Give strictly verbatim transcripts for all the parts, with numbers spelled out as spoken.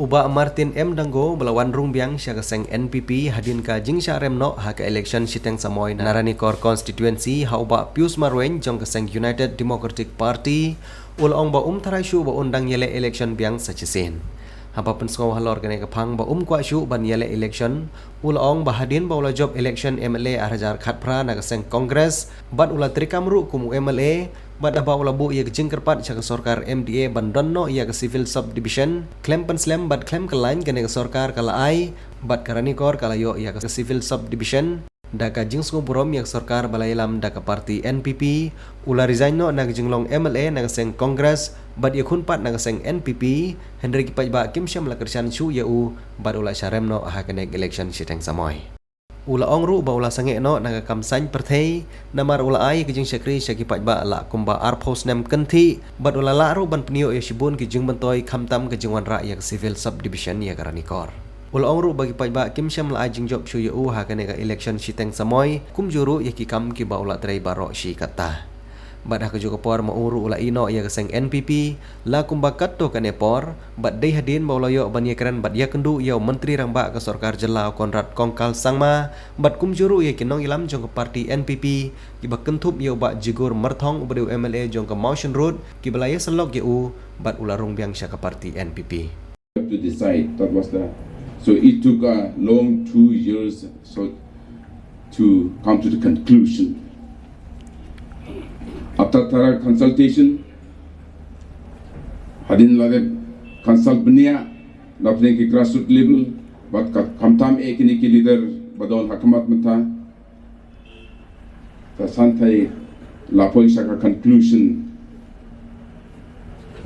U Bah Martin M Dango ba la wan rung biang sha ka seng N P P hadien ka jingshah rem noh ha ka election shiteng samoi na Ranikor constituency ha u Bah Pius Marwein jong ka seng United Democratic Party u la ong ba um tharai shuh ba un dang ïaleh election biang sa shisien. Haba pynsngew halor kane ka phang ba um kwah shuh ban ïaleh election, u la ong ba hadien ba u la jop election M L A ar hajar khatphra na ka seng Congress bad u la treikam ruh kum u M L A, bad haba u la buh ïa ka jingkyrpad sha ka sorkar M D A ban don noh ïa ka civil subdivision khlem pynslem bad khlem kyllain, kane ka sorkar ka la ai bad ka Ranikor ka la ïoh ïa ka civil subdivision. Da ka jingsngewburom ïa ka sorkar ba la ïalam da ka party N P P, u la resign noh na ka jinglong M L A na ka seng Congress bad ïakhun pat na ka seng N P P, hynrei ki paidbah kim shym la kyrshan shuh ïa u bad u la shah rem noh ha kane ka election shiteng samoi. U la ong ruh ba u la sangeh noh na ka kam saiñ pyrthei namar u la ai ka jingshakri sha ki paidbah la kumba arphew snem kynthih bad u la lah ruh ban pynïoh ïa shibun ki jingmyntoi khamtam ka jingwanrah ïa ka civil subdivision ïa ka Ranikor. U la ong ruh ba ki paidbah kim shym la ai jingjop shuh ïa u ha kane ka election shiteng samoi, kumjuh ruh ïa ki kam kiba u la trei baroh shi katta. Bad ha kajuh ka por ma u ruh u la ïeh noh ïa ka seng N P P la kumba katto katne por, bad dei hadien ba u la ïoh ban ïakren bad ïakynduh ïa u Myntri Rangbah ka sorkar jylla u Conrad Kongkal Sangma, bad kumjuh ruh ïa ki nongïalam jong ka party N P P kiba kynthup ïa u Bah Jigur Myrthong uba dei u M L A jong ka Mawshynrut kiba la ïasyllok ïa u bad u la rung biang sha ka party N P P. To decide. That was the, so it took a long two years so to come to the conclusion. After thorough consultation, hadien la dep consult bniah na pdeng ki grassroots level, bad khamtam eh kine ki leader ba don ha khmat mynta, Ka santai la poi sha ka conclusion.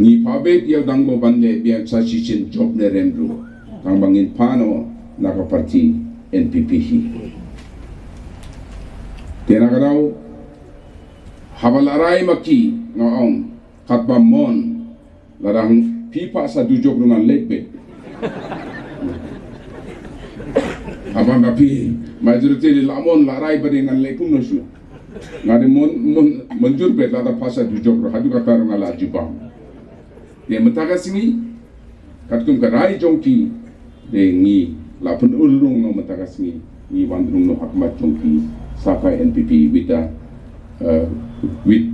Ngi phabet ïa u Dango ban leh biang sa shisien jop ne rem ruh. Tang ba ngin pan noh na ka party N P P hi. Te na ka daw haba la rai ma ki nga ong katba mon Lada phi pah sa dujok ruh ngan leh beit. Haba nga phi majority ri la mon la rai ba dei ngan leh kumno shuh. Nga dei mon mon mynjur beit lada pah sa dujok ruh haduh katta ruh nga la jubab. Ïa mynta ka sngi katkum ka rai jong ki dei ngi la pynurlong noh mynta ka sngi ngi wan rung noh ha khmat jong ki sa ka N P P with the uh, with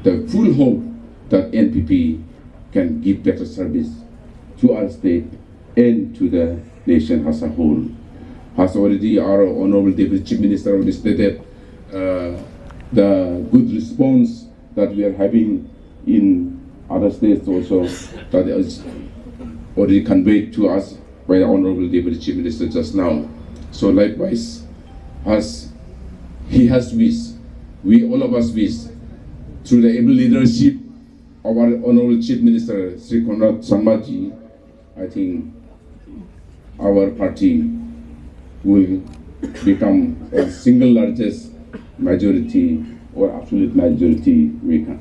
the full hope that N P P can give better service to our state and to the nation as a whole. Has already our Honorable Deputy Chief Minister already stated uh, the good response that we are having in other states also that is already conveyed to us by the Honorable Deputy Chief Minister just now. So likewise, as he has wished, we all of us wish through the able leadership our Honorable Chief Minister Sri Conrad Sangmaji, I think our party will become a single largest majority or absolute majority maker.